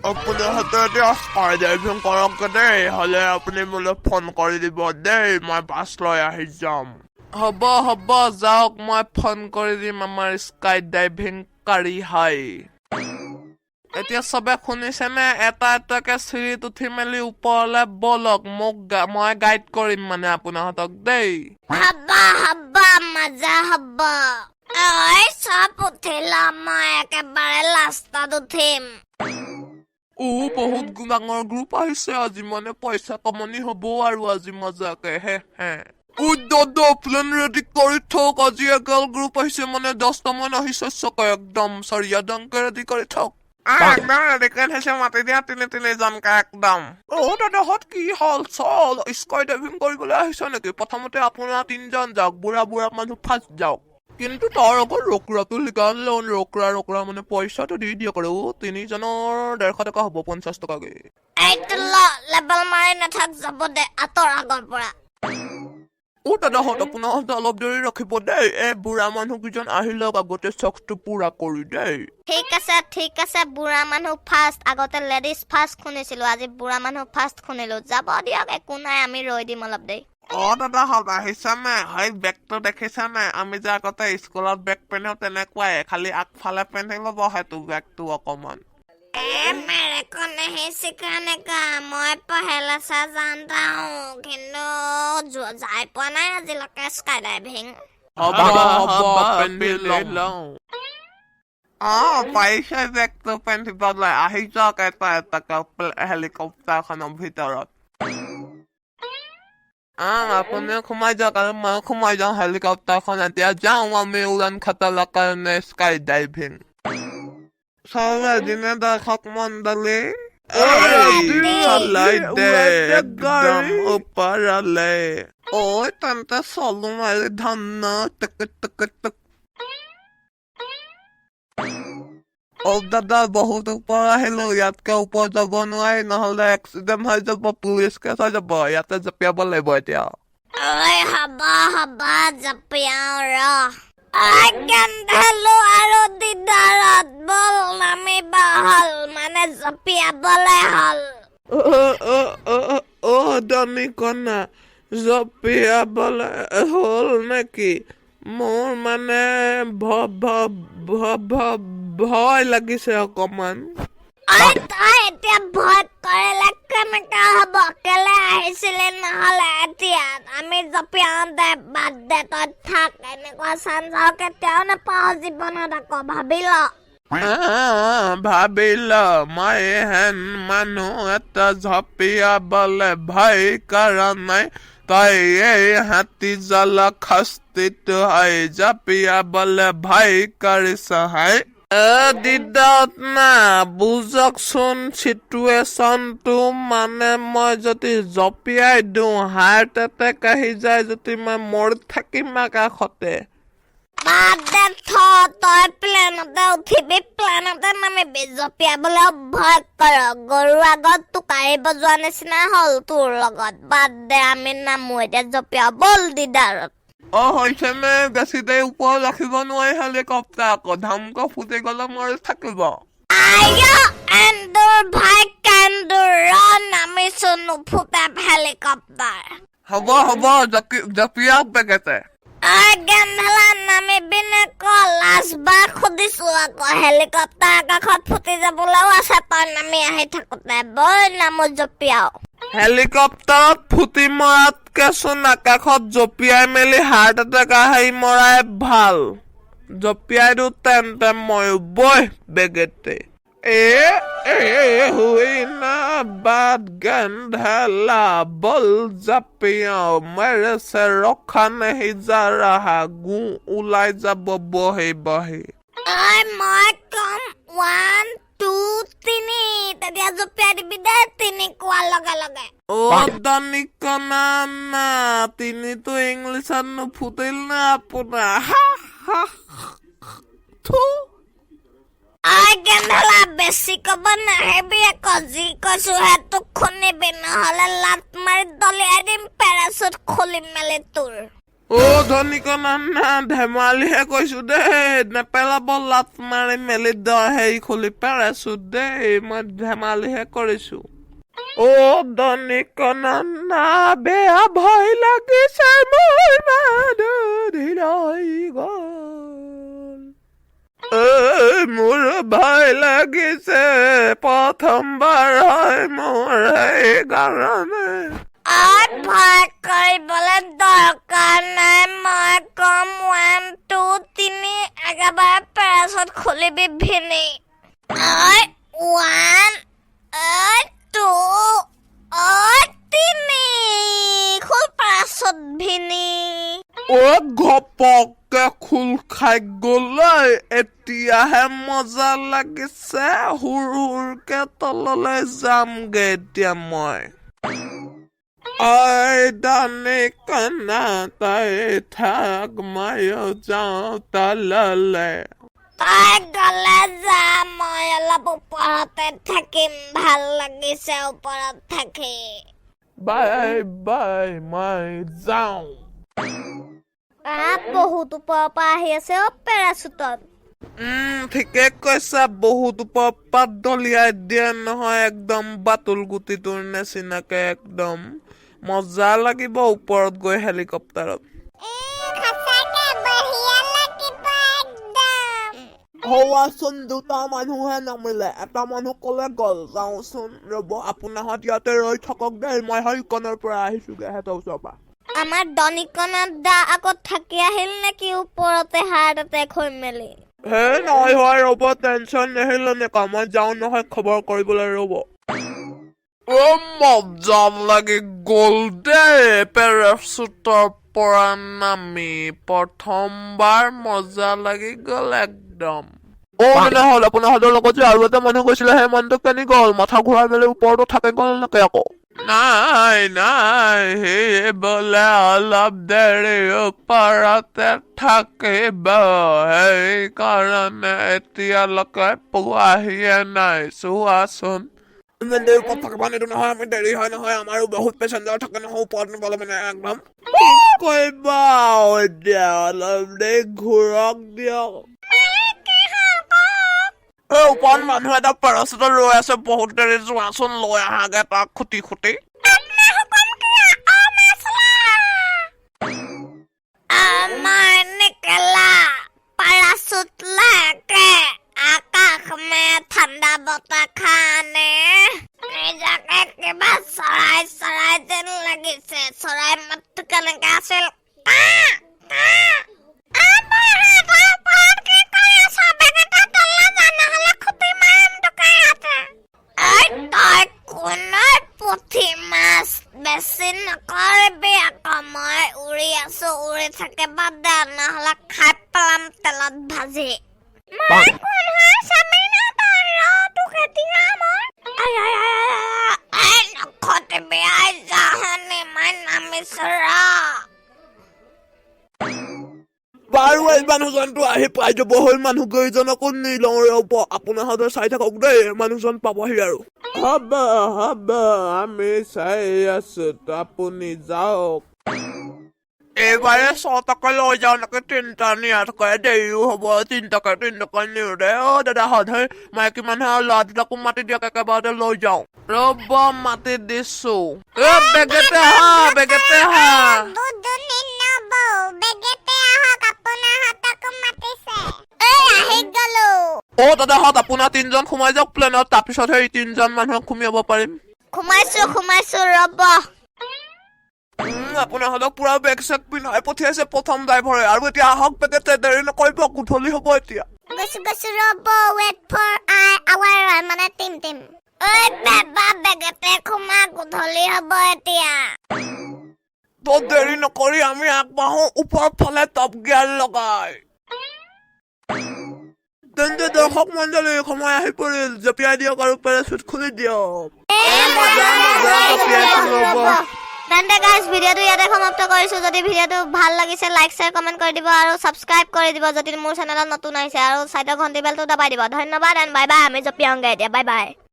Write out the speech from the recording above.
আপোনাহঁতে এতিয়া sky diving কৰক দেই। হ'লে আপুনি মোলৈ ফোন কৰি দিব দেই, মই বাছ লৈ আহি যাম। হ'ব হ'ব, যাওক, মই ফোন কৰি দিম। আমাৰ স্কাই ডাইভিং কাৰী হাই। এতিয়া চবে শুনিছেনে? এটা এটাকে চিৰিত উঠি মেলি ওপৰলে ব'লক। মোক মই গাইড কৰিম মানে আপোনাহঁতক দেই। হ'ব হ'ব, মজা হ'ব। ঐ, চব উঠিল, মই একেবাৰে লাষ্টত উঠিম। ও, বহুত ডাঙৰ গ্ৰুপ আহিছে আজি, মানে পইচা কমনি হ'ব আৰু আজি মজাকে। হে হে। ও দাদা, প্লেন ৰেডি কৰি থওক। আজি এগাল গ্ৰুপ আহিছে, মানে 10টামান আহিছে চাগে। একদম চাৰিয়া ডাংকে ৰেডি কৰি থওক। একদম ৰেডি কৰি থৈছে। মাতি দিয়া তিনি তিনিজনকে একদম। অ দাদাহঁত, কি হ'ল চল? স্কাই ডাইভিং কৰিবলৈ আহিছে নেকি? প্ৰথমতে আপোনাৰ তিনিজন যাওক, বুঢ়া বুঢ়া মানুহ ফাৰ্ষ্ট যাওক। কিন্তু তাৰ আগত ৰকৰাটো লিকান লোন ৰকৰা ৰকৰা মানে পইচাটো দি দিয়ক আৰু। তিনিজনৰ 150 টকা হ'ব, 50 টকাকে। এইটো ল, লেবেল মাৰি নাথাক, যাব দে, আঁতৰ আগৰ পৰা। অ দাদাহঁত, আপোনাহঁতে অলপ দেৰি ৰখিব দেই। এই বুঢ়া মানুহকেইজন আহি লওক আগতে, চখটো পুৰা কৰি দেই। ঠিক আছে, ঠিক আছে। বুঢ়া মানুহ ফাৰ্ষ্ট। আগতে লেডিজ ফাৰ্ষ্ট শুনিছিলো, আজি বুঢ়া মানুহ ফাৰ্ষ্ট শুনিলো। যাব দিয়ক, একো নাই, আমি ৰৈ দিম অলপ দেৰি। অ দাদাহঁত, আহিছা নাই? সেই বেগটো দেখিছা নাই? আমি যে আগতে স্কুলত বেগ পিন্ধো, তেনেকুৱাই, খালি আগফালে পিন্ধি ল'ব সেইটো বেগটো অকমান। ए, मेरे को नहीं सिखाने का। মই पहले से जानता हूँ, কিন্তু যাই পোৱা নাই আজিলৈকে স্কাই ডাইভিং। হ'ব হ'ব, পিন্ধি লওঁ। অ পাৰিছে বেগটো পিন্ধিবলৈ। আহি যাওক এটা এটাকে হেলিকপ্টাৰখনৰ ভিতৰত। আপুনিও সোমাই যাওক আৰু মই সোমাই যাওঁ হেলিকপ্টাৰখন। এতিয়া যাওঁ আমি উৰাণ খাটালৰ কাৰণে স্কাই ডাইভিং। চবে দিনে দৰ্শক মণ্ডলী, চলাই দে একদম ওপৰলে। ঐ, তেন্তে চলো মাৰি ধন টক টক টক। অ দাদা, বহুত ওপৰ আহিলো। ইয়াতকে ওপৰ যাব নোৱাৰি, নহ'লে এক্সিডেণ্ট হৈ যাব, পুলিচ কেছ হৈ যাব। ইয়াতে জঁপিয়াব লাগিব এতিয়া। ঐ, হ'ব হ'ব, জঁপিয়াও ৰ। ঐ গেন্ধেলো আৰু দিদাৰত, বল নামিব হ'ল, মানে জঁপিয়াবলে হ'ল। অ অ অ অ দনিকণা, জঁপিয়াবলে হ'ল নেকি? মোৰ মানে ভ ভ ভ ভ ভয় লাগিছে অকমান। ঐ, তই এতিয়া ভয় কৰিলে কেনেকা হ'ব? কেলে আহিছিলে নহ'লে? এতিয়া আমি জঁপিয়াওঁতে বাদ দে, তই থাক। এনেকুৱা চান্স আৰু কেতিয়াও নাপাওঁ জীৱনত আকৌ, ভাবি ল। ভাবি ল, মই হেন মানুহ এটা জঁপিয়াবলে ভয় কৰা নাই। তই এই হাতী জ্বলা খস্তিটো হয় জঁপিয়াবলে ভয় কৰিছ হাই। দিদাত না, বুজকচোন চিটুৱেশ্যনটো। মানে মই যদি জঁপিয়াই দিওঁ, হাৰ্ট এটেক আহি যায় যদি, মই মৰি থাকিম আকাশতে। বাদ দে, থ। তই প্লেনতে উঠিবি, প্লেনতে নামিবি, জঁপিয়াবলৈও ভয় কৰ। গৰুৰ আগত টোকাৰি বজোৱা নিচিনা হ'ল তোৰ লগত। বাদ দে, আমি নামো এতিয়া, জঁপিয়াও ব'ল দিদাৰত। অ হৈছে নে? বেছি দেৰি ওপৰত ৰাখিব নোৱাৰি হেলিকপ্টাৰ, আকৌ ধামকৈ ফুটি গ'লে মৰি থাকিব। আয় এন্দুৰ ভাই কেন্দুৰ, ৰ, নামিছো, নুফুটে হেলিকপ্টাৰ। হ'ব হ'ব, জঁপিয়াওক বেগেতে। ঐ গেন্ধেলা, নামিবি নে ক? লাষ্ট বাৰ সুধিছো আকৌ। হেলিকপ্টাৰ আকাশত ফুটি যাবলৈও আছে তই নামি আহি থাকোতে। বৈ নামো, জঁপিয়াও। হেলিকপ্টাৰত ফুটি মৰাতকেচোন আকাশত জঁপিয়াই মেলি হাৰ্ট এটেক আহি মৰাই ভাল। জঁপিয়াই দিওঁ তেন্তে ময়ো, বৈ বেগেতে। এ এ হুই না বাত গেন্ধেলা, বল জঁপিয়াও। मेरे से रखा नहीं जा रहा, গু ওলাই যাব বহি বহি। ঐ, মই কম 1, 2, 3, তেতিয়া জঁপিয়াই দিবি দে তিনি কোৱাৰ লগে লগে। অ দনিকণা না, তিনিটো ইংলিছত নুফুটিল না আপোনাৰ? হা হা, থু। ঐ গেন্ধেলা, বেছি ক'ব নাহিবি আকৌ। যি কৈছো সেইটো শুনিবি, নহ'লে লাত মাৰি দলিয়াই দিম পেৰাচুট খুলি মেলি তোৰ। অ ধনিকণা, না ধেমালিহে কৈছো দেই, নেপেলাব লাত মাৰি মেলি হেৰি খুলি পেৰাচুট দেই, মই ধেমালিহে কৰিছো। অ ধনিকণা, না বেয়া ভয় লাগিছে মোৰ, মাধুৰী গ'ল। ঐ, মোৰ ভয় লাগিছে, প্ৰথমবাৰ হয় মোৰ, সেইকাৰণে। ঐ, ভয় কৰিবলৈ দৰকাৰ নাই। মই কম ওৱান, টু, তিনি, একেবাৰে পেৰাচুট খুলিবি ভিনি। ঐ ওৱান, ঐ টু, ঐ তিনি, খোল পেৰাচুট ভিনি। অ ঘপককে খোল খাই গ'ল। এতিয়াহে মজা লাগিছে। হুৰ হুৰকে তললৈ যামগে এতিয়া মই। ঐ ধনিকণা, তই থাক, ময়ো যাওঁ তললে। তই গ'লে যা, মই অলপ ওপৰতে থাকিম। ভাল লাগিছে ওপৰত থাকি। বাই বাই, মই যাওঁ। আহ, বহুত ওপৰৰ পৰা আহি আছে অ পেৰাচুটত। ঠিকে কৈছা, বহুত ওপৰৰ পৰা দলিয়াই দিয়ে নহয়, একদম বাতুল গুটিটোৰ নিচিনাকে। একদম মজা লাগিব ওপৰত গৈ হেলিকপ্টাৰত। সঁচাকে বঢ়িয়া লাগিব একদম। হোৱাচোন, দুটা মানুহে নামিলে, এটা মানুহ কলে গ'ল? যাওঁচোন ৰ'ব, আপোনাহঁত ইয়াতে ৰৈ থাকক দেই, মই সেইকণৰ পৰা আহিছোগে সিহঁতৰ ওচৰৰ পৰা। আমাৰ দনিকণা দা আকৌ থাকি আহিল নেকি ওপৰতে হাৰ্ট এটেক হৈ মেলি? হে নহয় হয়, ৰ'ব, টেনচন নেহিলে নেকা, মই যাওঁ নহয় খবৰ কৰিবলৈ, ৰ'ব। অ মজা লাগি গ'ল দেই, পেৰাচুটৰ পৰা নামি প্ৰথমবাৰ মজা লাগি গ'ল একদম। অ নহ'ল, আপোনাহঁতৰ লগত যে আৰু এটা মানুহ গৈছিলে, সেই মানুহটো কেনি গ'ল? মাথা ঘূৰাই মেলি ওপৰতো থাকি গ'ল নেকি আকৌ? নাই নাই, সি বোলে অলপ দেৰি ওপৰতে থাকিব, সেইকাৰণে এতিয়ালৈকে পোৱাহিয়ে নাই। চোৱাচোন, ইমান দেৰি ওপৰত থাকিব নিদিওঁ নহয় আমি, দেৰি হয় নহয়, আমাৰো বহুত পেচেঞ্জাৰ থাকে নহয় ওপৰত নিবলৈ। মানে একদম কি কৰিবা আৰু, এতিয়া অলপ দেৰি ঘূৰক দিয়ক। এই ওপৰত মানুহ এটা পেৰাচুটত ৰৈ আছে বহুত দেৰি, যোৱাচোন লৈ আহাগে তাক খুটি খুটি। मैं निकला पैराशूट लेके आकाश में ठंडा বতাহ খানে। নিজকে কিবা চৰাই চৰাই যেন লাগিছে। চৰাই মাতটো কেনেকে আছিল? কা, কা। আমাৰ হাতৰ ওপৰত কি কৰি আছ? বেগেটা তললৈ যা, নহ'লে খুটি মাৰিম তোকে ইয়াতে। ঐ তই কোন ঐ? পুঠি মাছ বেছি নকৰিবি আকৌ। মই উৰি আছো, উৰি থাকিব দে, নহ'লে খাই পেলাম তেলত ভাজি। মই কোন হয় চাবি না তই? ৰ তোক এতিয়া মই। আই, আই, আই, আই, আই, আই, নখটিবি। আই জাহানি, মই নামিছো ৰ। বাৰু, এই মানুহজনটো আহি পাই যাব হ'ল, মানুহ কেইজনকো নি লওঁ। ৰ'ব, আপোনাহঁতে চাই থাকক দেই, মানুহজন পাবহি আৰু। হ'ব হ'ব, আমি চাই আছো, আপুনি যাওক। এইবাৰে 6 টকা লৈ যাওঁ নেকি? তিনিটা নিয়াতকৈ দেৰিও হ'ব, তিনিটাকে তিনিটাকে নিওঁ দে। অ' দাদাহঁত, সেই মাইকী মানুহ আৰু ল'ৰা দুটাকো মাতি দিয়ক, একেবাৰতে লৈ যাওঁ। ৰ'ব, মাতি দিছো। এ বেগেতে আহা, বেগেতে আহা। দুদুনি নবৌ, বেগেতে আহক, আপোনাহঁতকো মাতিছে। এই আহি গলো। অ দাদাহঁত, আপোনাৰ তিনজন সোমাই যাওক প্লেনত, তাৰপিছত সেই তিনজন মানুহক সুমিয়াব পাৰিম। সোমাইছো সোমাইছো, ৰ'ব। আপোনাহঁতক পুৰা বেগ চেগ পিন্ধাই পঠিয়াইছে প্ৰথম ড্ৰাইভাৰে। আৰু এতিয়া আহক বেগেতে, দেৰি নকৰিব, গধূলি হ'ব এতিয়া। গৈছো গৈছো, ৰ'ব। ৱেট ফৰ I hour, মানে টিম টিম। ঐ বেবা, বেগেতে সোমা, গধূলি হ'ব এতিয়া। তো দেৰি নকৰি আমি আগবাঢ়ো ওপৰ ফালে টপ গিয়াৰ লগাই। তেন্তে দৰ্শক মণ্ডলী, সময় আহি পৰিল, জঁপিয়াই দিয়ক আৰু পেৰাচুট খুলি দিয়ক। মজা, মজা, জঁপিয়াইছো, ৰ'ব। তেন্তে গাইজ, ভিডিঅ'টো ইয়াতে সমাপ্ত কৰিছোঁ। যদি ভিডিঅ'টো ভাল লাগিছে, লাইক, শ্বেয়াৰ, কমেণ্ট কৰি দিব আৰু ছাবস্ক্ৰাইব কৰি দিব যদি মোৰ চেনেলত নতুন আহিছে, আৰু ছাইডৰ ঘণ্টি বেলটো দবাই দিব। ধন্যবাদ এণ্ড বাই বাই। আমি জঁপিয়াওঁগৈ এতিয়া, বাই বাই।